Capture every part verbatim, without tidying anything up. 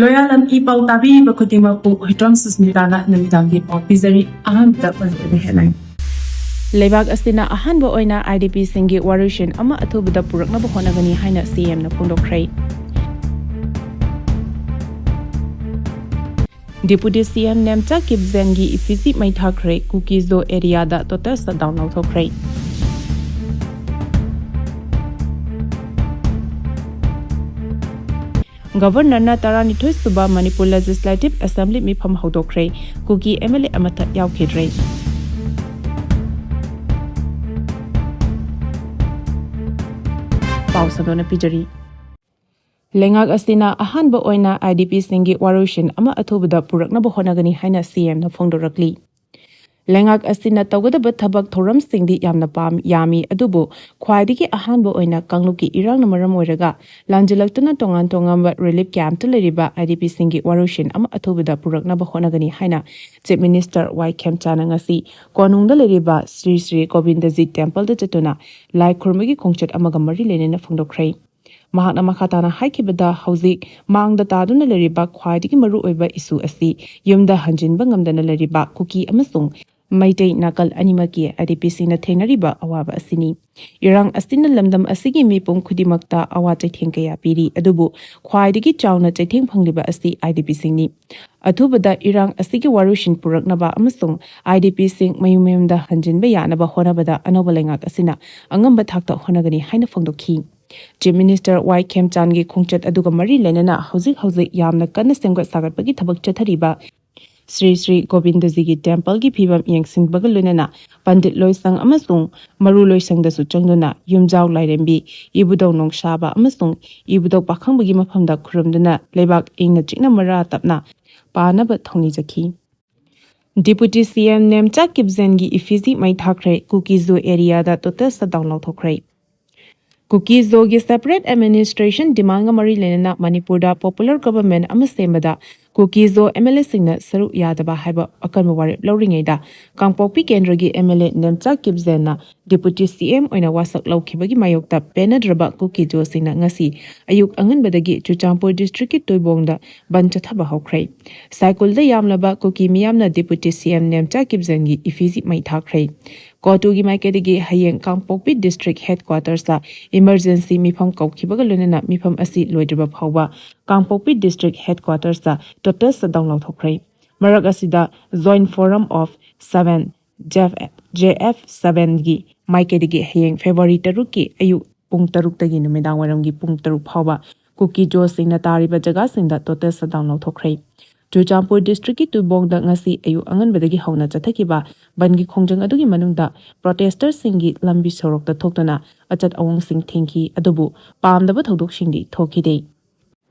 ꯂꯣꯌꯥꯂꯝ E ꯄꯥꯎ ꯇꯥꯕꯤꯔꯤꯕ ꯈꯨꯗꯤꯡꯃꯛꯄꯨ ꯍꯨꯏꯗ꯭ꯔꯣꯝ ꯁꯨꯁꯃꯤꯇꯥꯅ ꯅꯨꯃꯤꯗꯥꯡꯒꯤ ꯄꯥꯎ ꯄꯤꯖꯔꯤ꯫ ꯑꯍꯥꯟꯕꯗ ꯄꯟꯖꯕ ꯍꯦꯠꯂꯥꯏꯟ꯫ ꯂꯩꯕꯥꯛ ꯑꯁꯤꯅ ꯑꯍꯥꯟꯕ ꯑꯣꯏꯅ IDPꯁꯤꯡꯒꯤ ꯋꯥꯔꯣꯏꯁꯤꯟ ꯑꯃ ꯑꯊꯨꯕꯗ ꯄꯨꯔꯛꯅꯕ ꯍꯣꯠꯅꯒꯅꯤ ꯍꯥꯏꯅ CMꯅ ꯐꯣꯡꯗꯣꯛꯈ꯭ꯔꯦ꯫ Deputy CM ꯅꯦꯝꯆꯥ ꯀꯤꯞꯖꯦꯟꯒꯤ ꯏꯐꯤꯖꯤ ꯃꯩ ꯊꯥꯈ꯭ꯔꯦ, ꯀꯨꯀꯤ ꯖꯣ ꯑꯦꯔꯤꯌꯥꯗ total shutdown ꯂꯥꯎꯊꯣꯛꯈ꯭ꯔꯦ꯫ ꯒꯕꯔꯅꯔꯅ ꯇꯔꯥꯅꯤꯊꯣꯏ ꯁꯨꯕ ꯃꯅꯤꯄꯨꯔ Legislative Assembly ꯃꯤꯐꯝ ꯍꯧꯗꯣꯛꯈ꯭ꯔꯦ, ꯀꯨꯀꯤ MLA ꯑꯃꯠꯇ ꯌꯥꯎꯈꯤꯗ꯭ꯔꯦ꯫ ꯄꯥꯎ ꯁꯟꯗꯣꯛꯅ ꯄꯤꯖꯔꯤ꯫ ꯂꯩꯉꯥꯛ ꯑꯁꯤꯅ ꯑꯍꯥꯟꯕ ꯑꯣꯏꯅ IDPꯁꯤꯡꯒꯤ ꯋꯥꯔꯣꯏꯁꯤꯟ ꯑꯃ ꯑꯊꯨꯕꯗ ꯄꯨꯔꯛꯅꯕ ꯍꯣꯠꯅꯒꯅꯤ ꯍꯥꯏꯅ CMꯅ ꯐꯣꯡꯗꯣꯔꯛꯂꯤ꯫ ꯂꯩꯉꯥꯛ ꯑꯁꯤꯅ ꯇꯧꯒꯗꯕ ꯊꯕꯛ ꯊꯧꯔꯝꯁꯤꯡꯗꯤ ꯌꯥꯝꯅ ꯄꯥꯝ-, ꯌꯥꯝꯃꯤ, ꯑꯗꯨꯕꯨ ꯈ꯭ꯋꯥꯏꯗꯒꯤ ꯑꯍꯥꯟꯕ ꯑꯣꯏꯅ ꯀꯥꯡꯂꯨꯞꯀꯤ ꯏꯔꯥꯡꯅ ꯃꯔꯝ ꯑꯣꯏꯔꯒ ꯂꯥꯟꯖꯤꯜꯂꯛꯇꯨꯅ ꯇꯣꯉꯥꯟ ꯇꯣꯉꯥꯟꯕ relief campꯇ ꯂꯩꯔꯤꯕ IDPꯁꯤꯡꯒꯤ ꯋꯥꯔꯣꯏꯁꯤꯟ ꯑꯃ ꯑꯊꯨꯕꯗ ꯄꯨꯔꯛꯅꯕ ꯍꯣꯠꯅꯒꯅꯤ ꯍꯥꯏꯅ Chief Minister ꯋꯥꯏ ꯈꯦꯝꯆꯥꯅ ꯉꯁꯤ ꯀꯣꯅꯨꯡꯗ ꯂꯩꯔꯤꯕ ꯁ꯭ꯔꯤ ꯁ꯭ꯔꯤ ꯒꯣꯕꯤꯟꯗꯖꯤ Templeꯗ ꯆꯠꯇꯨꯅ ꯂꯥꯏ ꯈꯨꯔꯨꯝꯕꯒꯤ ꯈꯣꯡꯆꯠ ꯑꯃꯒ ꯃꯔꯤ ꯂꯩꯅꯅ ꯐꯣꯡꯗꯣꯛꯈ꯭ꯔꯦ꯫ ꯃꯍꯥꯛꯅ ꯃꯈꯥ ꯇꯥꯅ ꯍꯥꯏꯈꯤꯕꯗ, ꯍꯧꯖꯤꯛ ꯃꯥꯡꯗ ꯇꯥꯗꯨꯅ ꯂꯩꯔꯤꯕ ꯈ꯭ꯋꯥꯏꯗꯒꯤ ꯃꯔꯨꯑꯣꯏꯕ issue ꯑꯁꯤ ꯌꯨꯝꯗ ꯍꯟꯖꯤꯟꯕ ꯉꯝꯗꯅ ꯂꯩꯔꯤꯕ ꯀꯨꯀꯤ ꯑꯃꯁꯨꯡ ꯃꯩꯇꯩ ꯅꯥꯀꯜ ꯑꯅꯤꯃꯛꯀꯤ IDPꯁꯤꯡꯅ ꯊꯦꯡꯅꯔꯤꯕ ꯑꯋꯥꯕ ꯑꯁꯤꯅꯤ꯫ ꯏꯔꯥꯡ ꯑꯁꯤꯅ ꯂꯝꯗꯝ ꯑꯁꯤꯒꯤ ꯃꯤꯄꯨꯝ ꯈꯨꯗꯤꯡꯃꯛꯇ ꯑꯋꯥ ꯆꯩꯊꯦꯡ ꯀꯌꯥ ꯄꯤꯔꯤ, ꯑꯗꯨꯕꯨ ꯈ꯭ꯋꯥꯏꯗꯒꯤ ꯆꯥꯎꯅ ꯆꯩꯊꯦꯡ ꯐꯪꯂꯤꯕ ꯑꯁꯤ IDPꯁꯤꯡꯅꯤ꯫ ꯑꯊꯨꯕꯗ ꯏꯔꯥꯡ ꯑꯁꯤꯒꯤ ꯋꯥꯔꯣꯏꯁꯤꯟ ꯄꯨꯔꯛꯅꯕ ꯑꯃꯁꯨꯡ IDPꯁꯤꯡ ꯃꯌꯨꯝ ꯃꯌꯨꯝꯗ ꯍꯟꯖꯤꯟꯕ ꯌꯥꯅꯕ ꯍꯣꯠꯅꯕꯗ ꯑꯅꯧꯕ ꯂꯩꯉꯥꯛ ꯑꯁꯤꯅ ꯑꯉꯝꯕ ꯊꯥꯛꯇ ꯍꯣꯠꯅꯒꯅꯤ ꯍꯥꯏꯅ ꯐꯣꯡꯗꯣꯛꯈꯤ꯫ Chief Minister ꯋꯥꯏ ꯈꯦꯝꯆꯥꯟꯒꯤ ꯈꯣꯡꯆꯠ ꯑꯗꯨꯒ ꯃꯔꯤ ꯂꯩꯅꯅ ꯍꯧꯖꯤꯛ ꯍꯧꯖꯤꯛ ꯌꯥꯝꯅ ꯀꯟꯅ ꯁꯦꯝꯒꯠ ꯁꯥꯒꯠꯄꯒꯤ ꯊꯕꯛ ꯆꯠꯊꯔꯤꯕ ꯁ꯭ꯔꯤ ꯁ꯭ꯔꯤ ꯒꯣꯕꯤꯟꯗꯖꯤꯒꯤ Templeꯒꯤ ꯐꯤꯕꯝ ꯌꯦꯡꯁꯤꯟꯕꯒ ꯂꯣꯏꯅꯅ ꯄꯟꯗꯤꯠ ꯂꯣꯏꯁꯪ ꯑꯃꯁꯨꯡ ꯃꯔꯨ ꯂꯣꯏꯁꯪꯗꯁꯨ ꯆꯪꯗꯨꯅ ꯌꯨꯝꯖꯥꯎ ꯂꯥꯏꯔꯦꯝꯕꯤ, ꯏꯕꯨꯙꯧ ꯅꯣꯡꯁꯥꯕ ꯑꯃꯁꯨꯡ ꯏꯕꯨꯙꯧ ꯄꯥꯈꯪꯕꯒꯤ ꯃꯐꯝꯗ ꯈꯨꯔꯨꯝꯗꯨꯅ ꯂꯩꯕꯥꯛ ꯏꯪꯅ ꯆꯤꯛꯅ ꯃꯔꯥ ꯇꯞꯅ ꯄꯥꯅꯕ ꯊꯧꯅꯤꯖꯈꯤ꯫ Deputy CM ꯅꯦꯝꯆꯥ ꯀꯤꯞꯖꯦꯟꯒꯤ ꯏꯐꯤꯖꯤ ꯃꯩ ꯊꯥꯈ꯭ꯔꯦ, ꯀꯨꯀꯤ ꯖꯣ ꯑꯦꯔꯤꯌꯥꯗ total shutdown ꯂꯥꯎꯊꯣꯛꯈ꯭ꯔꯦ꯫ ꯀꯨꯀꯤ ꯖꯣꯒꯤ separate administration demandꯒ ꯃꯔꯤ ꯂꯩꯅꯅ ꯃꯅꯤꯄꯨꯔꯗ popular government ꯑꯃ ꯁꯦꯝꯕꯗ ꯀꯨꯀꯤ ꯖꯣ ꯑꯦꯝ ꯑꯦꯜ ꯑꯦꯁꯤꯡꯅ ꯁꯔꯨꯛ ꯌꯥꯗꯕ ꯍꯥꯏꯕ ꯑꯀꯟꯕ ꯋꯥꯔꯦꯞ ꯂꯧꯔꯤꯉꯩꯗ ꯀꯥꯡꯄꯣꯛꯄꯤ ꯀꯦꯟꯗ꯭ꯔꯒꯤ ꯑꯦꯝ ꯑꯦꯜ ꯑꯦ ꯅꯦꯝꯆꯥ ꯀꯤꯞꯖꯦꯟꯅ ꯗꯤꯄꯨꯇꯤ ꯁꯤ ꯑꯦꯝ ꯑꯣꯏꯅ ꯋꯥꯁꯛ ꯂꯧꯈꯤꯕꯒꯤ ꯃꯥꯌꯣꯛꯇ ꯄꯦꯟꯅꯗ꯭ꯔꯕ ꯀꯨꯀꯤ ꯖꯣꯁꯤꯡꯅ ꯉꯁꯤ ꯑꯌꯨꯛ ꯑꯉꯟꯕꯗꯒꯤ ꯆꯨꯔꯆꯥꯟꯄꯨꯔ ꯗꯤꯁꯇ꯭ꯔꯤꯛꯀꯤ ꯇꯨꯏꯕꯣꯡꯗ ꯕꯟ ꯆꯠꯊꯕ ꯍꯧꯈ꯭ꯔꯦ꯫ ꯁꯥꯏꯀꯨꯜꯗ ꯌꯥꯝꯂꯕ ꯀꯨꯀꯤ ꯃꯤꯌꯥꯝꯅ ꯗꯤꯄꯨꯇꯤ ꯁꯤ ꯑꯦꯝ ꯅꯦꯝꯆꯥ ꯀꯤꯞꯖꯦꯟꯒꯤ ꯏꯐꯤꯖꯤ ꯃꯩ ꯊꯥꯈ꯭ꯔꯦ꯫ ꯀꯣꯇꯨꯒꯤ ꯃꯥꯏꯀꯩꯗꯒꯤ ꯍꯌꯦꯡ ꯀꯥꯡꯄꯣꯛꯄꯤ ꯗꯤꯁꯇ꯭ꯔꯤꯛ ꯍꯦꯗꯀ꯭ꯋꯥꯇꯔꯁꯇ ꯏꯃꯔꯖꯦꯟꯁꯤ ꯃꯤꯐꯝ ꯀꯧꯈꯤꯕꯒ ꯂꯣꯏꯅꯅ ꯃꯤꯐꯝ ꯑꯁꯤ ꯂꯣꯏꯗ꯭ꯔꯤꯕ ꯐꯥꯎꯕ ꯀꯥꯡꯄꯣꯛꯄꯤ ꯗꯤꯁꯇ꯭ꯔꯤꯛ ꯍꯦꯗꯀ꯭ꯋꯥꯇꯔꯁꯇ ꯇꯣꯇꯦꯜ ꯁꯠꯗꯥꯎꯟ ꯂꯥꯎꯊꯣꯛꯈ꯭ꯔꯦ꯫ ꯃꯔꯛ ꯑꯁꯤꯗ Joint Forum of Seven, J F ꯁꯚꯦꯟꯒꯤ ꯃꯥꯏꯀꯩꯗꯒꯤ ꯍꯌꯦꯡ ꯐꯦꯕ꯭ꯔꯨꯋꯥꯔꯤ ꯇꯔꯨꯛꯀꯤ ꯑꯌꯨꯛ ꯄꯨꯡ ꯇꯔꯨꯛꯇꯒꯤ ꯅꯨꯃꯤꯗꯥꯡ ꯋꯥꯏꯔꯝꯒꯤ ꯄꯨꯡ ꯇꯔꯨꯛ ꯐꯥꯎꯕ ꯀꯨꯀꯤ ꯖꯣꯁꯤꯡꯅ ꯇꯥꯔꯤꯕ ꯖꯒꯥꯁꯤꯡꯗ ꯇꯣꯇꯦꯜ ꯁꯠꯗꯥꯎꯟ ꯂꯧꯊꯣꯛꯈ꯭ꯔꯦ꯫ ꯆꯨꯔꯆꯥꯟꯄꯨꯔ ꯗꯤꯁꯇ꯭ꯔꯤꯛꯀꯤ ꯇꯨꯏꯕꯣꯡꯗ ꯉꯁꯤ ꯑꯌꯨꯛ ꯑꯉꯟꯕꯗꯒꯤ ꯍꯧꯅ ꯆꯠꯊꯈꯤꯕ ꯕꯟꯒꯤ ꯈꯣꯡꯖꯪ ꯑꯗꯨꯒꯤ ꯃꯅꯨꯡꯗ ꯄ꯭ꯔꯣꯇꯦꯁꯇꯔꯁꯤꯡꯒꯤ ꯂꯝꯕꯤ ꯁꯣꯔꯣꯛꯇ ꯊꯣꯛꯇꯨꯅ ꯑꯆꯠ ꯑꯋꯣꯡꯁꯤꯡ ꯊꯤꯡꯈꯤ, ꯑꯗꯨꯕꯨ ꯄꯥꯝꯗꯕ ꯊꯧꯗꯣꯛꯁꯤꯡꯗꯤ ꯊꯣꯛꯈꯤꯗꯦ꯫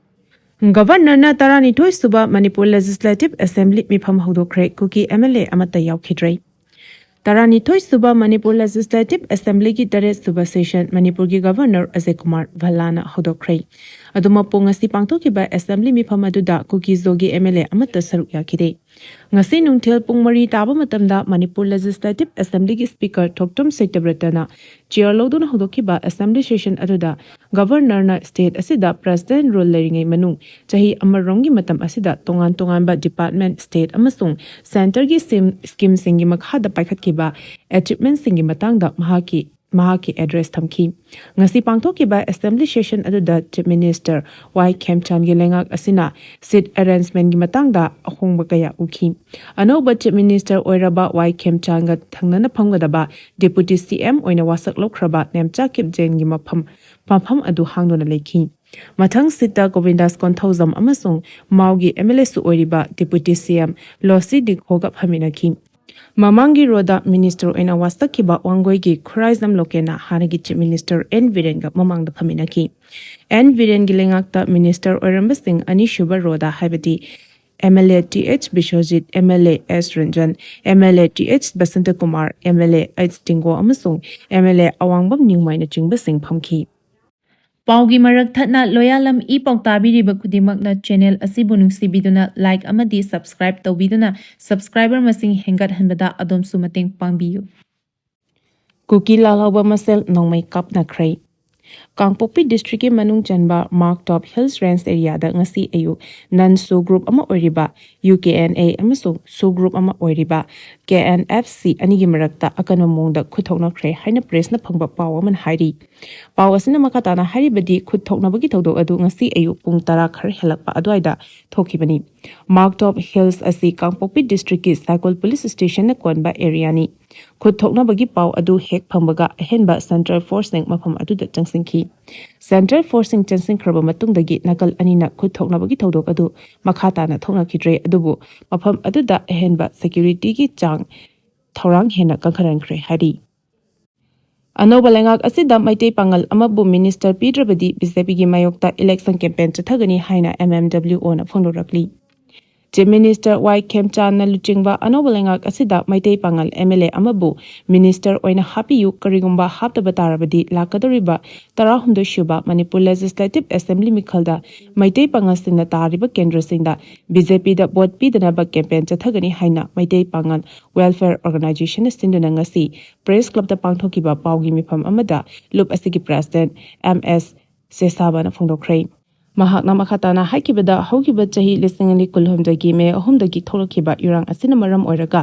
ꯒꯚꯔꯅꯔꯅ ꯇꯔꯥꯅꯤꯊꯣꯏ ꯁꯨꯕ ꯃꯅꯤꯄꯨꯔ ꯂꯦꯖꯤꯁꯂꯦꯇꯤꯚ ꯑꯦꯁꯦꯝꯕ꯭ꯂꯤ ꯃꯤꯐꯝ ꯍꯧꯗꯣꯛꯈ꯭ꯔꯦ꯫ ꯀꯨꯀꯤ ꯑꯦꯝ ꯑꯦꯜ ꯑꯦ ꯑꯃꯠꯇ ꯌꯥꯎꯈꯤꯗ꯭ꯔꯦ꯫ ꯇꯔꯥꯅꯤꯊꯣꯏ ꯁꯨꯕ ꯃꯅꯤꯄꯨꯔ ꯂꯦꯖꯤꯁꯂꯦꯇꯤꯚ ꯑꯦꯁꯦꯝꯕ꯭ꯂꯤꯒꯤ ꯇꯔꯦꯠ ꯁꯨꯕ ꯁꯦꯁꯟ ꯃꯅꯤꯄꯨꯔꯒꯤ ꯒꯚꯔꯅꯔ ꯑꯖꯌ ꯀꯨꯃꯥꯔ ꯚꯜꯂꯥꯅ ꯍꯧꯗꯣꯛꯈ꯭ꯔꯦ꯫ ꯑꯗꯨꯃꯛꯄꯨ, ꯉꯁꯤ ꯄꯥꯡꯊꯣꯛꯈꯤꯕ ꯑꯦꯁꯦꯝꯕ꯭ꯂꯤ ꯃꯤꯐꯝ ꯑꯗꯨꯗ ꯀꯨꯀꯤ ꯖꯣꯒꯤ ꯑꯦꯝ ꯑꯦꯜ ꯑꯦ ꯑꯃꯠꯇ ꯁꯔꯨꯛ ꯌꯥꯈꯤꯗꯦ꯫ ꯉꯁꯤ ꯅꯨꯡꯊꯤꯜ ꯄꯨꯡ ꯃꯔꯤ ꯇꯥꯕ ꯃꯇꯝꯗ ꯃꯅꯤꯄꯨꯔ ꯂꯦꯖꯤꯁꯂꯦꯇꯤꯚ ꯑꯦꯁꯦꯝꯕ꯭ꯂꯤꯒꯤ ꯁ꯭ꯄꯤꯀꯔ ꯊꯣꯛꯇ꯭ꯔꯝ ꯁꯇ꯭ꯌꯕ꯭ꯔꯇꯅ ꯆꯤꯌꯔ ꯂꯧꯗꯨꯅ ꯍꯧꯗꯣꯛꯈꯤꯕ ꯑꯦꯁꯦꯝꯕ꯭ꯂꯤ ꯁꯦꯁꯟ ꯑꯗꯨꯗ ꯒꯚꯔꯅꯔꯅ ꯁ꯭ꯇꯦꯠ ꯑꯁꯤꯗ ꯄ꯭ꯔꯦꯁꯤꯗꯦꯟꯠ ꯔꯨꯜ ꯂꯩꯔꯤꯉꯩ ꯃꯅꯨꯡ ꯆꯍꯤ ꯑꯃꯔꯣꯝꯒꯤ ꯃꯇꯝ ꯑꯁꯤꯗ ꯇꯣꯉꯥꯟ ꯇꯣꯉꯥꯟꯕ ꯗꯤꯄꯥꯔꯠꯃꯦꯟꯠ, ꯁ꯭ꯇꯦꯠ ꯑꯃꯁꯨꯡ ꯁꯦꯟꯇꯔꯒꯤ ꯁꯤꯝ-, ꯁ꯭ꯀꯤꯝꯁꯤꯡꯒꯤ ꯃꯈꯥꯗ ꯄꯥꯏꯈꯠꯈꯤꯕ ꯑꯦꯆꯤꯚꯃꯦꯟꯠꯁꯤꯡꯒꯤ ꯃꯇꯥꯡꯗ ꯃꯍꯥꯛꯀꯤ, ꯃꯍꯥꯛꯀꯤ ꯑꯦꯗ꯭ꯔꯦꯁ ꯊꯝꯈꯤ꯫ ꯉꯁꯤ ꯄꯥꯡꯊꯣꯛꯈꯤꯕ ꯑꯦꯁꯦꯝꯕ꯭ꯂꯤ ꯁꯦꯁꯟ ꯑꯗꯨꯗ ꯆꯤꯐ ꯃꯤꯅꯤꯁꯇꯔ ꯋꯥꯏ ꯈꯦꯝꯆꯥꯟꯒꯤ ꯂꯩꯉꯥꯛ ꯑꯁꯤꯅ ꯁꯤꯠ ꯑꯦꯔꯦꯟꯖꯃꯦꯟꯠꯒꯤ ꯃꯇꯥꯡꯗ ꯑꯍꯣꯡꯕ ꯀꯌꯥ ꯎꯈꯤ꯫ ꯑꯅꯧꯕ ꯆꯤꯐ ꯃꯤꯅꯤꯁꯇꯔ ꯑꯣꯏꯔꯕ ꯋꯥꯏ ꯈꯦꯝꯆꯥꯟꯒ ꯊꯪꯅꯅ ꯐꯝꯒꯗꯕ ꯗꯤꯄꯨꯇꯤ ꯁꯤ ꯑꯦꯝ ꯑꯣꯏꯅ ꯋꯥꯁꯛ ꯂꯧꯈ꯭ꯔꯕ ꯅꯦꯝꯆꯥ ꯀꯤꯞꯖꯦꯟꯒꯤ ꯃꯐꯝ, ꯃꯐꯝ ꯑꯗꯨ ꯍꯥꯡꯗꯨꯅ ꯂꯩꯈꯤ꯫ ꯃꯊꯪ ꯁꯤꯠꯇ ꯒꯣꯕꯤꯟꯗꯥꯁ ꯀꯣꯟꯊꯧꯖꯝ ꯑꯃꯁꯨꯡ ꯃꯥꯎꯒꯤ ꯑꯦꯝ ꯑꯦꯜ ꯑꯦꯁꯨ ꯑꯣꯏꯔꯤꯕ ꯗꯤꯄꯨꯇꯤ ꯁꯤ ꯑꯦꯝ ꯂꯣꯁꯤ ꯗꯤꯈꯣꯒ ꯐꯝꯃꯤꯟꯅꯈꯤ꯫ ꯃꯃꯥꯡꯒꯤ ꯔꯣꯗ ꯃꯤꯅꯤꯁꯇꯔ ꯑꯣꯏꯅ ꯋꯥꯁꯛꯈꯤꯕ ꯋꯥꯡꯒꯣꯏꯒꯤ ꯈꯨꯔꯥꯏꯖꯝ ꯂꯣꯀꯦꯟꯅ ꯍꯥꯟꯅꯒꯤ ꯆꯤꯐ ꯃꯤꯅꯤꯁꯇꯔ ꯑꯦꯟ ꯕꯤꯔꯦꯟꯒ ꯃꯃꯥꯡꯗ ꯐꯝꯃꯤꯟꯅꯈꯤ꯫ ꯑꯦꯟ ꯕꯤꯔꯦꯟꯒꯤ ꯂꯩꯉꯥꯛꯇ ꯃꯤꯅꯤꯁꯇꯔ ꯑꯣꯏꯔꯝꯕꯁꯤꯡ ꯑꯅꯤꯁꯨꯕ ꯔꯣꯗ, ꯍꯥꯏꯕꯗꯤ M L A T H Biswajit, M L A S Ranjan, M L A T H Basantakumar, M L A H Tingo ꯑꯃꯁꯨꯡ ꯑꯦꯝ ꯑꯦꯜ ꯑꯦ ꯑꯋꯥꯡꯕꯝ ꯅ꯭ꯌꯨꯃꯥꯏꯅꯆꯤꯡꯕꯁꯤꯡ ꯐꯝꯈꯤ꯫ ꯄꯥꯎꯒꯤ ꯃꯔꯛ ꯊꯠꯅ ꯂꯣꯌꯥꯂꯝ ꯏ ꯄꯥꯎ ꯇꯥꯕꯤꯔꯤꯕ ꯈꯨꯗꯤꯡꯃꯛꯅ channel ꯑꯁꯤꯕꯨ ꯅꯨꯡꯁꯤꯕꯤꯗꯨꯅ like ꯑꯃꯗꯤ subscribe ꯇꯧꯕꯤꯗꯨꯅ subscriber ꯃꯁꯤꯡ ꯍꯦꯟꯒꯠꯍꯟꯕꯗ ꯑꯗꯣꯝꯁꯨ ꯃꯇꯦꯡ ꯄꯥꯡꯕꯤꯌꯨ꯫ ꯀꯨꯀꯤ ꯂꯥꯜꯍꯧꯕ ꯃꯁꯦꯜ ꯅꯣꯡꯃꯩ ꯀꯥꯞꯅꯈ꯭ꯔꯦ꯫ ꯀꯥꯡꯄꯣꯛꯄꯤ districtꯀꯤ ꯃꯅꯨꯡ ꯆꯟꯕ ꯃꯥꯔꯛ ꯇꯣꯞ ꯍꯤꯜꯁ ꯔꯦꯟꯖ ꯑꯦꯔꯤꯌꯥꯗ ꯉꯁꯤ ꯑꯌꯨꯛ non SoO group ꯑꯃ ꯑꯣꯏꯔꯤꯕ U K N A ꯑꯃꯁꯨꯡ SoO group ꯑꯃ ꯑꯣꯏꯔꯤꯕ K N F C ꯑꯅꯤꯒꯤ ꯃꯔꯛꯇ ꯑꯀꯟꯕ ꯃꯑꯣꯡꯗ ꯈꯨꯠ ꯊꯣꯛꯅꯈ꯭ꯔꯦ ꯍꯥꯏꯅ pressꯅ ꯐꯪꯕ ꯄꯥꯎ ꯑꯃꯅ ꯍꯥꯏꯔꯤ꯫ ꯄꯥꯎ ꯑꯁꯤꯅ ꯃꯈꯥ ꯇꯥꯅ ꯍꯥꯏꯔꯤꯕꯗꯤ, ꯈꯨꯠ ꯊꯣꯛꯅꯕꯒꯤ ꯊꯧꯗꯣꯛ ꯑꯗꯨ ꯉꯁꯤ ꯑꯌꯨꯛ ꯄꯨꯡ ꯇꯔꯥ ꯈꯔ ꯍꯦꯜꯂꯛꯄ ꯑꯗꯨꯋꯥꯏꯗ ꯊꯣꯛꯈꯤꯕꯅꯤ꯫ ꯃꯥꯔꯛ ꯇꯣꯞ ꯍꯤꯜꯁ ꯑꯁꯤ ꯀꯥꯡꯄꯣꯛꯄꯤ districtꯀꯤ ꯁꯥꯏꯀꯣꯜ police stationꯅ ꯀꯣꯟꯕ areaꯅꯤ꯫ ꯈꯨꯠ ꯊꯣꯛꯅꯕꯒꯤ ꯄꯥꯎ ꯑꯗꯨ ꯍꯦꯛ ꯐꯪꯕꯒ ꯑꯍꯦꯟꯕ central forceꯁꯤꯡ ꯃꯐꯝ ꯑꯗꯨꯗ ꯆꯪꯁꯤꯟꯈꯤ꯫ Central forceꯁꯤꯡ ꯆꯪꯁꯤꯟꯈ꯭ꯔꯕ ꯃꯇꯨꯡꯗꯒꯤ ꯅꯥꯀꯜ ꯑꯅꯤꯅ ꯈꯨꯠ ꯊꯣꯛꯅꯕꯒꯤ ꯊꯧꯗꯣꯛ ꯑꯗꯨ ꯃꯈꯥ ꯇꯥꯅ ꯊꯣꯛꯅꯈꯤꯗ꯭ꯔꯦ, ꯑꯗꯨꯕꯨ ꯃꯐꯝ ꯑꯗꯨꯗ ꯑꯍꯦꯟꯕ securityꯒꯤ ꯆꯥꯡ ꯊꯧꯔꯥꯡ ꯍꯦꯟꯅ ꯀꯟꯈꯠꯍꯟꯈ꯭ꯔꯦ ꯍꯥꯏꯔꯤ꯫ ꯑꯅꯧꯕ ꯂꯩꯉꯥꯛ ꯑꯁꯤꯗ ꯃꯩꯇꯩ ꯄꯥꯉꯜ ꯑꯃꯕꯨ minister ꯄꯤꯗ꯭ꯔꯕꯗꯤ BJPꯒꯤ ꯃꯥꯌꯣꯛꯇ election campaign ꯆꯠꯊꯒꯅꯤ ꯍꯥꯏꯅ MMWOꯅ ꯐꯣꯡꯗꯣꯔꯛꯂꯤ꯫ Chief Minister Y ꯈꯦꯝꯆꯥꯟꯅ ꯂꯨꯆꯤꯡꯕ ꯑꯅꯧꯕ ꯂꯩꯉꯥꯛ ꯑꯁꯤꯗ ꯃꯩꯇꯩ ꯄꯥꯉꯜ MLA ꯑꯃꯕꯨ minister ꯑꯣꯏꯅ ꯍꯥꯞꯄꯤꯌꯨ, ꯀꯔꯤꯒꯨꯝꯕ ꯍꯥꯞꯇꯕ ꯇꯥꯔꯕꯗꯤ ꯂꯥꯛꯀꯗꯧꯔꯤꯕ ꯇꯔꯥꯍꯨꯝꯗꯣꯏ ꯁꯨꯕ ꯃꯅꯤꯄꯨꯔ Legislative Assembly ꯃꯤꯈꯜꯗ ꯃꯩꯇꯩ ꯄꯥꯉꯜꯁꯤꯡꯅ ꯇꯥꯔꯤꯕ ꯀꯦꯟꯗ꯭ꯔꯁꯤꯡꯗ BJPꯗ vote ꯄꯤꯗꯅꯕ campaign ꯆꯠꯊꯒꯅꯤ ꯍꯥꯏꯅ ꯃꯩꯇꯩ ꯄꯥꯉꯜ welfare organizationꯅ ꯁꯤꯟꯗꯨꯅ ꯉꯁꯤ Press Clubꯇ ꯄꯥꯡꯊꯣꯛꯈꯤꯕ ꯄꯥꯎꯒꯤ ꯃꯤꯐꯝ ꯑꯃꯗ ꯂꯨꯞ ꯑꯁꯤꯒꯤ president MS ꯁꯦꯁꯥꯕꯅ ꯐꯣꯡꯗꯣꯛꯈ꯭ꯔꯦ꯫ ꯃꯍꯥꯛꯅ ꯃꯈꯥ ꯇꯥꯅ ꯍꯥꯏꯈꯤꯕꯗ, ꯍꯧꯈꯤꯕ ꯆꯍꯤ ꯂꯤꯁꯤꯡ ꯑꯅꯤ ꯀꯨꯟꯍꯨꯝꯗꯣꯏꯒꯤ May ꯑꯍꯨꯝꯗꯒꯤ ꯊꯣꯛꯂꯛꯈꯤꯕ ꯏꯔꯥꯡ ꯑꯁꯤꯅ ꯃꯔꯝ ꯑꯣꯏꯔꯒ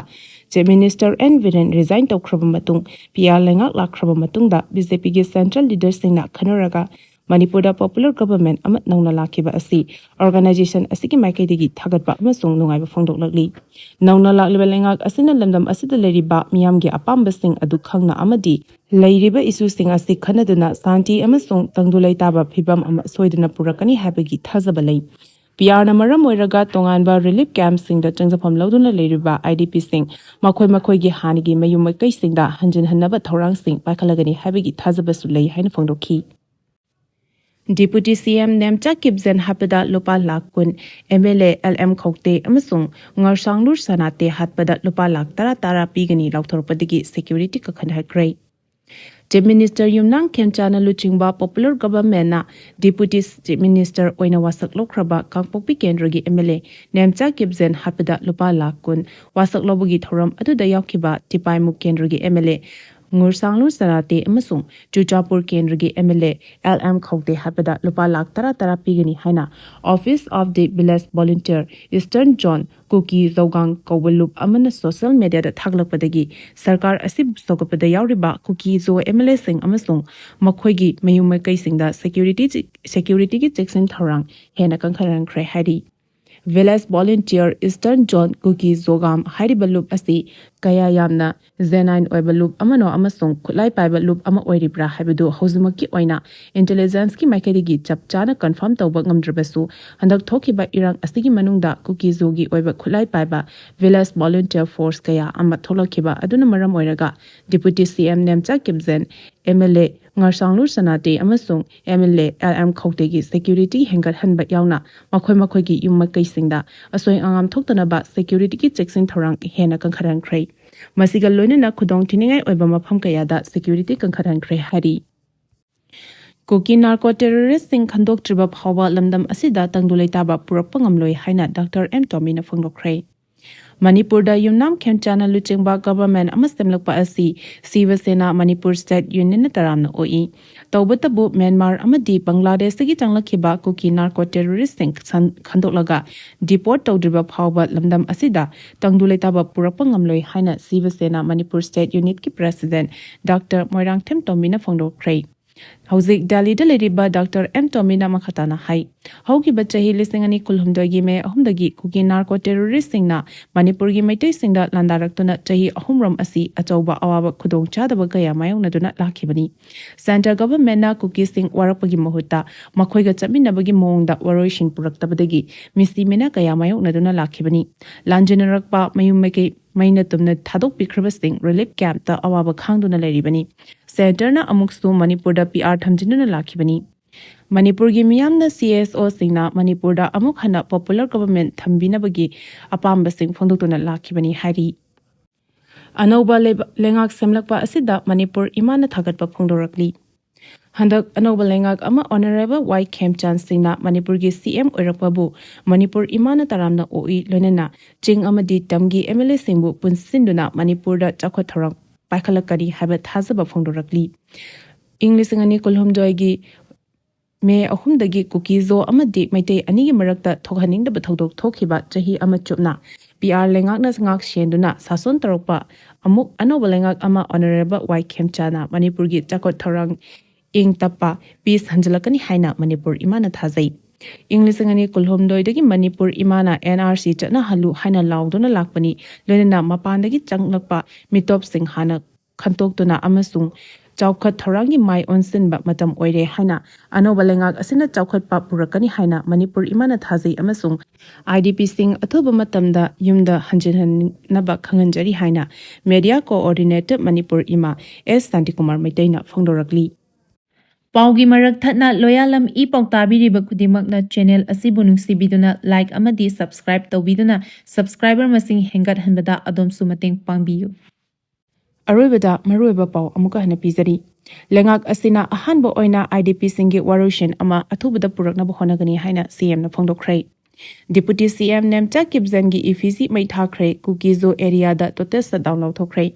Chief Minister N Biren resign ꯇꯧꯈ꯭ꯔꯕ ꯃꯇꯨꯡ, PR ꯂꯩꯉꯥꯛ ꯂꯥꯛꯈ꯭ꯔꯕ ꯃꯇꯨꯡꯗ BJPꯒꯤ central leaderꯁꯤꯡꯅ ꯈꯟꯅꯔꯒ ꯃꯅꯤꯄꯨꯔꯗ popular government ꯑꯃ ꯅꯧꯅ ꯂꯥꯛꯈꯤꯕ ꯑꯁꯤ organization ꯑꯁꯤꯒꯤ ꯃꯥꯏꯀꯩꯗꯒꯤ ꯊꯥꯒꯠꯄ ꯑꯃꯁꯨꯡ ꯅꯨꯡꯉꯥꯏꯕ ꯐꯣꯡꯗꯣꯛꯂꯛꯂꯤ꯫ ꯅꯧꯅ ꯂꯥꯛꯂꯤꯕ ꯂꯩꯉꯥꯛ ꯑꯁꯤꯅ ꯂꯝꯗꯝ ꯑꯁꯤꯗ ꯂꯩꯔꯤꯕ ꯃꯤꯌꯥꯝꯒꯤ ꯑꯄꯥꯝꯕꯁꯤꯡ ꯑꯗꯨ ꯈꯪꯅ ꯑꯃꯗꯤ ꯂꯩꯔꯤꯕ issueꯁꯤꯡ ꯑꯁꯤ ꯈꯟꯅꯗꯨꯅ ꯁꯥꯟꯇꯤ ꯑꯃꯁꯨꯡ ꯇꯪꯗꯨ ꯂꯩꯇꯥꯕ ꯐꯤꯕꯝ ꯑꯃ ꯁꯣꯏꯗꯅ ꯄꯨꯔꯛꯀꯅꯤ ꯍꯥꯏꯕꯒꯤ ꯊꯥꯖꯕ ꯂꯩ꯫ PRꯅ ꯃꯔꯝ ꯑꯣꯏꯔꯒ ꯇꯣꯉꯥꯟꯕ relief campꯁꯤꯡꯗ ꯆꯪꯖꯐꯝ ꯂꯧꯗꯨꯅ ꯂꯩꯔꯤꯕ IDPꯁꯤꯡ ꯃꯈꯣꯏ ꯃꯈꯣꯏꯒꯤ ꯍꯥꯟꯅꯒꯤ ꯃꯌꯨꯝ ꯃꯀꯩꯁꯤꯡꯗ ꯍꯟꯖꯤꯟꯍꯟꯅꯕ ꯊꯧꯔꯥꯡꯁꯤꯡ ꯄꯥꯏꯈꯠꯂꯒꯅꯤ ꯍꯥꯏꯕꯒꯤ ꯊꯥꯖꯕꯁꯨ ꯂꯩ ꯍꯥꯏꯅ ꯐꯣꯡꯗꯣꯛꯈꯤ꯫ Deputy CM ꯅꯦꯝꯆꯥ ꯀꯤꯞꯖꯦꯟ ꯍꯥꯠꯄꯗ ꯂꯨꯄꯥ ꯂꯥꯈ ꯀꯨꯟ, MLA LM ꯈꯧꯇꯦ ꯑꯃꯁꯨꯡ ꯉꯔꯁꯥꯡꯂꯨꯔ ꯁꯅꯥꯇꯦ ꯍꯥꯠꯄꯗ ꯂꯨꯄꯥ ꯂꯥꯈ ꯇꯔꯥ ꯇꯔꯥ ꯄꯤꯒꯅꯤ ꯂꯥꯎꯊꯣꯔꯛꯄꯗꯒꯤ security ꯀꯟꯈꯠꯍꯠꯈ꯭ꯔꯦ꯫ Chief Minister ꯌꯨꯝꯅꯥꯝ ꯈꯦꯝꯆꯥꯟꯅ ꯂꯨꯆꯤꯡꯕ Popular Governmentꯅ Deputy Chief Minister ꯑꯣꯏꯅ ꯋꯥꯁꯛ ꯂꯧꯈ꯭ꯔꯕ ꯀꯥꯡꯄꯣꯛꯄꯤ ꯀꯦꯟꯗ꯭ꯔꯒꯤ M L A ꯅꯦꯝꯆꯥ ꯀꯤꯞꯖꯦꯟ ꯍꯥꯠꯄꯗ ꯂꯨꯄꯥ ꯂꯥꯈ ꯀꯨꯟ ꯋꯥꯁꯛ ꯂꯧꯕꯒꯤ ꯊꯧꯔꯝ ꯑꯗꯨꯗ ꯌꯥꯎꯈꯤꯕ ꯇꯤꯄꯥꯏꯃꯨꯛ ꯀꯦꯟꯗ꯭ꯔꯒꯤ M L A ꯉꯨꯔꯁꯥꯡꯂꯨ ꯁꯅꯥꯇꯦ ꯑꯃꯁꯨꯡ ꯆꯨꯔꯆꯥꯟꯄꯨꯔ ꯀꯦꯟꯗ꯭ꯔꯒꯤ M L A L M ꯈꯧꯇꯦ ꯍꯥꯠꯄꯗ ꯂꯨꯄꯥ ꯂꯥꯈ ꯇꯔꯥ ꯇꯔꯥ ꯄꯤꯒꯅꯤ ꯍꯥꯏꯅ Office of the Village Volunteer Eastern Zone ꯀꯨꯀꯤ ꯖꯣꯒꯥꯡ ꯀꯧꯕ ꯂꯨꯞ ꯑꯃꯅ social mediaꯗ ꯊꯥꯒꯠꯂꯛꯄꯗꯒꯤ ꯁꯔꯀꯥꯔ ꯑꯁꯤꯕꯨ ꯁꯧꯒꯠꯄꯗ ꯌꯥꯎꯔꯤꯕ ꯀꯨꯀꯤ ꯖꯣ M L Aꯁꯤꯡ ꯑꯃꯁꯨꯡ ꯃꯈꯣꯏꯒꯤ ꯃꯌꯨꯝ ꯃꯀꯩꯁꯤꯡꯗ security, securityꯒꯤ ꯆꯦꯛꯁꯤꯟ ꯊꯧꯔꯥꯡ ꯍꯦꯟꯅ ꯀꯟꯈꯠꯍꯟꯈ꯭ꯔꯦ ꯍꯥꯏꯔꯤ꯫ Village Volunteer Eastern Zone ꯀꯨꯀꯤ ꯖꯣꯒꯥꯝ ꯍꯥꯏꯔꯤꯕ ꯂꯨꯞ ꯑꯁꯤ ꯀꯌꯥ ꯌꯥꯝꯅ genuine ꯑꯣꯏꯕ ꯂꯨꯞ ꯑꯃꯅꯣ ꯑꯃꯁꯨꯡ ꯈꯨꯠꯂꯥꯏ ꯄꯥꯏꯕ ꯂꯨꯞ ꯑꯃ ꯑꯣꯏꯔꯤꯕ꯭ꯔꯥ ꯍꯥꯏꯕꯗꯨ ꯍꯧꯖꯤꯛꯃꯛꯀꯤ ꯑꯣꯏꯅ intelligenceꯀꯤ ꯃꯥꯏꯀꯩꯗꯒꯤ ꯆꯞ ꯆꯥꯅ confirm ꯇꯧꯕ ꯉꯝꯗ꯭ꯔꯕꯁꯨ, ꯍꯟꯗꯛ ꯊꯣꯛꯈꯤꯕ ꯏꯔꯥꯡ ꯑꯁꯤꯒꯤ ꯃꯅꯨꯡꯗ ꯀꯨꯀꯤ ꯖꯣꯒꯤ ꯑꯣꯏꯕ ꯈꯨꯠꯂꯥꯏ ꯄꯥꯏꯕ village volunteer force ꯀꯌꯥ ꯑꯃ ꯊꯣꯛꯂꯛꯈꯤꯕ ꯑꯗꯨꯅ ꯃꯔꯝ ꯑꯣꯏꯔꯒ Deputy C M Nemcha ꯀꯤꯞꯖꯦꯟ, M L A ꯉꯔꯁꯥꯡꯂꯨ ꯁꯅꯥꯇꯦ ꯑꯃꯁꯨꯡ M L A L M ꯈꯧꯇꯦꯒꯤ security ꯍꯦꯟꯒꯠꯍꯟꯕ ꯌꯥꯎꯅ ꯃꯈꯣꯏ ꯃꯈꯣꯏꯒꯤ ꯌꯨꯝ ꯃꯀꯩꯁꯤꯡꯗ ꯑꯁꯣꯏ ꯑꯉꯥꯝ ꯊꯣꯛꯇꯅꯕ securityꯒꯤ ꯆꯦꯛꯁꯤꯟ ꯊꯧꯔꯥꯡ ꯍꯦꯟꯅ ꯀꯟꯈꯠꯍꯟꯈ꯭ꯔꯦ꯫ ꯃꯁꯤꯒ ꯂꯣꯏꯅꯅ ꯈꯨꯗꯣꯡꯊꯤꯅꯤꯡꯉꯥꯏ ꯑꯣꯏꯕ ꯃꯐꯝ ꯀꯌꯥꯗ security ꯀꯟꯈꯠꯍꯟꯈ꯭ꯔꯦ ꯍꯥꯏꯔꯤ꯫ ꯀꯨꯀꯤ narco terroristꯁꯤꯡ ꯈꯟꯗꯣꯛꯇ꯭ꯔꯤꯕ ꯐꯥꯎꯕ ꯂꯝꯗꯝ ꯑꯁꯤꯗ ꯇꯪꯗꯨ ꯂꯩꯇꯥꯕ ꯄꯨꯔꯛꯄ ꯉꯝꯂꯣꯏ ꯍꯥꯏꯅ Doctor M ꯇꯣꯝꯕꯤꯅ ꯐꯣꯡꯗꯣꯛꯈ꯭ꯔꯦ꯫ ꯃꯅꯤꯄꯨꯔꯗ ꯌꯨꯝꯅꯥꯝ ꯈꯦꯝꯆꯥꯟꯅ ꯂꯨꯆꯤꯡꯕ government ꯑꯃ ꯁꯦꯝꯂꯛꯄ ꯑꯁꯤ ꯁꯤꯕ ꯁꯦꯅꯥ ꯃꯅꯤꯄꯨꯔ state unitꯅ ꯇꯔꯥꯝꯅ ꯑꯣꯛꯏ꯫ ꯇꯧꯕꯇꯕꯨ ꯃ꯭ꯌꯥꯟꯃꯥꯔ ꯑꯃꯗꯤ ꯕꯪꯒ꯭ꯂꯥꯗꯦꯁꯇꯒꯤ ꯆꯪꯂꯛꯈꯤꯕ ꯀꯨꯀꯤ narco terroristꯁꯤꯡ ꯁꯟ-, ꯈꯟꯗꯣꯛꯂꯒ deport ꯇꯧꯗ꯭ꯔꯤꯕ ꯐꯥꯎꯕ ꯂꯝꯗꯝ ꯑꯁꯤꯗ ꯇꯪꯗꯨ ꯂꯩꯇꯥꯕ ꯄꯨꯔꯛꯄ ꯉꯝꯂꯣꯏ ꯍꯥꯏꯅ ꯁꯤꯕ ꯁꯦꯅꯥ Manipur state unitꯀꯤ president Doctor Moirangthem ꯇꯣꯝꯕꯤꯅ ꯐꯣꯡꯗꯣꯛꯈ꯭ꯔꯦ꯫ ꯍꯧꯖꯤꯛ ꯗꯦꯜꯂꯤꯗ ꯂꯩꯔꯤꯕ Doctor M ꯇꯣꯝꯕꯤꯅ ꯃꯈꯥ ꯇꯥꯅ ꯍꯥꯏ, ꯍꯧꯈꯤꯕ ꯆꯍꯤ ꯂꯤꯁꯤꯡ ꯑꯅꯤ ꯀꯨꯟꯍꯨꯝꯗꯣꯏꯒꯤ ꯃꯦ ꯑꯍꯨꯝꯗꯒꯤ ꯀꯨꯀꯤ narco terroristꯁꯤꯡꯅ ꯃꯅꯤꯄꯨꯔꯒꯤ ꯃꯩꯇꯩꯁꯤꯡꯗ ꯂꯥꯟꯗꯥꯔꯛꯇꯨꯅ ꯆꯍꯤ ꯑꯍꯨꯝꯔꯣꯝ ꯑꯁꯤ ꯑꯆꯧꯕ ꯑꯋꯥꯕ ꯈꯨꯗꯣꯡꯆꯥꯗꯕ ꯀꯌꯥ ꯃꯥꯌꯣꯛꯅꯗꯨꯅ ꯂꯥꯛꯈꯤꯕꯅꯤ꯫ Centre governmentꯅ ꯀꯨꯀꯤꯁꯤꯡ ꯋꯥꯔꯛꯄꯒꯤ ꯃꯍꯨꯠꯇ ꯃꯈꯣꯏꯒ ꯆꯠꯃꯤꯟꯅꯕꯒꯤ ꯃꯑꯣꯡꯗ ꯋꯥꯔꯣꯏꯁꯤꯟ ꯄꯨꯔꯛꯇꯕꯗꯒꯤ ꯃꯤꯁꯤ ꯃꯤꯅ ꯀꯌꯥ ꯃꯥꯌꯣꯛꯅꯗꯨꯅ ꯂꯥꯛꯈꯤꯕꯅꯤ꯫ ꯂꯥꯟꯖꯦꯟꯅꯔꯛꯄ ꯃꯌꯨꯝ ꯃꯀꯩ ꯃꯩꯅ ꯇꯨꯝꯅ ꯊꯥꯗꯣꯛꯄꯤꯈ꯭ꯔꯕꯁꯤꯡ relief campꯇ ꯑꯋꯥꯕ ꯈꯥꯡꯗꯨꯅ ꯂꯩꯔꯤꯕꯅꯤ꯫ Centreꯅ ꯑꯃꯨꯛꯁꯨ ꯃꯅꯤꯄꯨꯔꯗ P R ꯊꯝꯖꯤꯟꯗꯨꯅ ꯂꯥꯛꯈꯤꯕꯅꯤ꯫ ꯃꯅꯤꯄꯨꯔꯒꯤ ꯃꯤꯌꯥꯝꯅ C S Oꯁꯤꯡꯅ ꯃꯅꯤꯄꯨꯔꯗ ꯑꯃꯨꯛ ꯍꯟꯅ popular government ꯊꯝꯕꯤꯅꯕꯒꯤ ꯑꯄꯥꯝꯕꯁꯤꯡ ꯐꯣꯡꯗꯣꯛꯇꯨꯅ ꯂꯥꯛꯈꯤꯕꯅꯤ ꯍꯥꯏꯔꯤ꯫ ꯑꯅꯧꯕ ꯂꯩꯕ-, ꯂꯩꯉꯥꯛ ꯁꯦꯝꯂꯛꯄ ꯑꯁꯤꯗ ꯃꯅꯤꯄꯨꯔ ꯏꯃꯥꯅ ꯊꯥꯒꯠꯄ ꯐꯣꯡꯗꯣꯔꯛꯂꯤ꯫ ꯍꯟꯗꯛ ꯑꯅꯧꯕ ꯂꯩꯉꯥꯛ ꯑꯃ Honourable ꯋꯥꯏ ꯈꯦꯝꯆꯥꯟ ꯁꯤꯡꯅ ꯃꯅꯤꯄꯨꯔꯒꯤ C M ꯑꯣꯏꯔꯛꯄꯕꯨ ꯃꯅꯤꯄꯨꯔ ꯏꯃꯥꯅ ꯇꯔꯥꯝꯅ ꯑꯣꯛꯏ, ꯂꯣꯏꯅꯅ ꯆꯤꯡ ꯑꯃꯗꯤ ꯇꯝꯒꯤ M L A ꯁꯤꯡꯕꯨ ꯄꯨꯟꯁꯤꯟꯗꯨꯅ ꯃꯅꯤꯄꯨꯔꯗ ꯆꯥꯎꯈꯠ ꯊꯧꯔꯥꯡ ꯄꯥꯏꯈꯠꯂꯛꯀꯅꯤ ꯍꯥꯏꯕ ꯊꯥꯖꯕ ꯐꯣꯡꯗꯣꯔꯛꯂꯤ꯫ ꯏꯪ ꯂꯤꯁꯤꯡ ꯑꯅꯤ ꯀꯨꯟꯍꯨꯝꯗꯣꯏꯒꯤ ꯃꯦ ꯑꯍꯨꯝꯗꯒꯤ ꯀꯨꯀꯤ ꯖꯣ ꯑꯃꯗꯤ ꯃꯩꯇꯩ ꯑꯅꯤꯒꯤ ꯃꯔꯛꯇ ꯊꯣꯛꯍꯟꯅꯤꯡꯗꯕ ꯊꯧꯗꯣꯛ ꯊꯣꯛꯈꯤꯕ ꯆꯍꯤ ꯑꯃ ꯆꯨꯞꯅ P R ꯂꯩꯉꯥꯛꯅ ꯉꯥꯛ ꯁꯦꯟꯗꯨꯅ ꯁꯥꯁꯣꯟ ꯇꯧꯔꯛꯄ ꯑꯃꯨꯛ ꯑꯅꯧꯕ ꯂꯩꯉꯥꯛ ꯑꯃ Honourable ꯋꯥꯏ ꯈꯦꯝꯆꯥꯅ ꯃꯅꯤꯄꯨꯔꯒꯤ ꯆꯥꯎꯈꯠ ꯊꯧꯔꯥꯡ ꯏꯪ ꯇꯞꯄ peace ꯍꯟꯖꯤꯜꯂꯛꯀꯅꯤ ꯍꯥꯏꯅ ꯃꯅꯤꯄꯨꯔ ꯏꯃꯥꯅ ꯊꯥꯖꯩ꯫ ꯏꯪ ꯂꯤꯁꯤꯡ ꯑꯅꯤ ꯀꯨꯟꯍꯨꯝꯗꯣꯏꯗꯒꯤ ꯃꯅꯤꯄꯨꯔ ꯏꯃꯥꯅ N R C ꯆꯠꯅꯍꯜꯂꯨ ꯍꯥꯏꯅ ꯂꯥꯎꯗꯨꯅ ꯂꯥꯛꯄꯅꯤ, ꯂꯣꯏꯅꯅ ꯃꯄꯥꯟꯗꯒꯤ ꯆꯪꯂꯛꯄ ꯃꯤꯇꯣꯞꯁꯤꯡ ꯍꯥꯟꯅ ꯈꯟꯇꯣꯛꯇꯨꯅ ꯑꯃꯁꯨꯡ ꯆꯥꯎꯈꯠ ꯊꯧꯔꯥꯡꯒꯤ ꯃꯥꯏ ꯑꯣꯟꯁꯤꯟꯕ ꯃꯇꯝ ꯑꯣꯏꯔꯦ ꯍꯥꯏꯅ ꯑꯅꯧꯕ ꯂꯩꯉꯥꯛ ꯑꯁꯤꯅ ꯆꯥꯎꯈꯠꯄ ꯄꯨꯔꯛꯀꯅꯤ ꯍꯥꯏꯅ ꯃꯅꯤꯄꯨꯔ ꯏꯃꯥꯅ ꯊꯥꯖꯩ ꯑꯃꯁꯨꯡ I D P ꯁꯤꯡ ꯑꯊꯨꯕ ꯃꯇꯝꯗ ꯌꯨꯝꯗ ꯍꯟꯖꯤꯟꯍꯟꯅꯕ ꯈꯪꯍꯟꯖꯔꯤ ꯍꯥꯏꯅ Media Coordinator ꯃꯅꯤꯄꯨꯔ ꯏꯃꯥ ꯑꯦꯁ ꯁꯥꯟꯇꯤꯀꯨꯃꯥꯔ ꯃꯩꯇꯩꯅ ꯐꯣꯡꯗꯣꯔꯛꯂꯤ꯫ ꯄꯥꯎꯒꯤ ꯃꯔꯛ ꯊꯠꯅ ꯂꯣꯌꯥꯂꯝ ꯏ ꯄꯥꯎ ꯇꯥꯕꯤꯔꯤꯕ ꯈꯨꯗꯤꯡꯃꯛꯅ channel ꯑꯁꯤꯕꯨ ꯅꯨꯡꯁꯤꯕꯤꯗꯨꯅ like ꯑꯃꯗꯤ subscribe ꯇꯧꯕꯤꯗꯨꯅ subscriber ꯃꯁꯤꯡ ꯍꯦꯟꯒꯠꯍꯟꯕꯗ ꯑꯗꯣꯝꯁꯨ ꯃꯇꯦꯡ ꯄꯥꯡꯕꯤꯌꯨ꯫ ꯑꯔꯣꯏꯕꯗ ꯃꯔꯨꯑꯣꯏꯕ ꯄꯥꯎ ꯑꯃꯨꯛꯀ ꯍꯟꯅ ꯄꯤꯖꯔꯤ꯫ ꯂꯩꯉꯥꯛ ꯑꯁꯤꯅ ꯑꯍꯥꯟꯕ ꯑꯣꯏꯅ I D P ꯁꯤꯡꯒꯤ ꯋꯥꯔꯣꯏꯁꯤꯟ ꯑꯃ ꯑꯊꯨꯕꯗ ꯄꯨꯔꯛꯅꯕ ꯍꯣꯠꯅꯒꯅꯤ ꯍꯥꯏꯅ C M ꯅ ꯐꯣꯡꯗꯣꯛꯈ꯭ꯔꯦ꯫ Deputy C M Nemcha ꯀꯤꯞꯖꯟꯒꯤ effigy ꯃꯩ ꯊꯥꯈ꯭ꯔꯦ, ꯀꯨꯀꯤ ꯖꯣ area ꯗ total shutdown ꯂꯥꯎꯊꯣꯛꯈ꯭ꯔꯦ꯫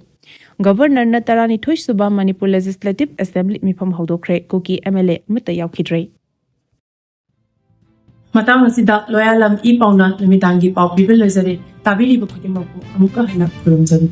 Governor ꯅ ꯇꯔꯥꯅꯤꯊꯣꯏ ꯁꯨꯕ Manipur Legislative Assembly ꯃꯤꯐꯝ ꯍꯧꯗꯣꯛꯈ꯭ꯔꯦ, ꯀꯨꯀꯤ M L A ꯑꯃꯠꯇ ꯌꯥꯎꯈꯤꯗ꯭ꯔꯦ꯫ ꯃꯇꯥꯡ ꯑꯁꯤꯗ ꯂꯣꯌꯥꯂꯝ ꯏ ꯄꯥꯎꯅ ꯅꯨꯃꯤꯗꯥꯡꯒꯤ ꯄꯥꯎ ꯄꯤꯕ ꯂꯣꯏꯖꯔꯦ꯫ ꯇꯥꯕꯤꯔꯤꯕ ꯈꯨꯗꯤꯡꯃꯛꯄꯨ ꯑꯃꯨꯛꯀ ꯍꯟꯅ ꯈꯨꯔꯨꯝꯖꯔꯤ꯫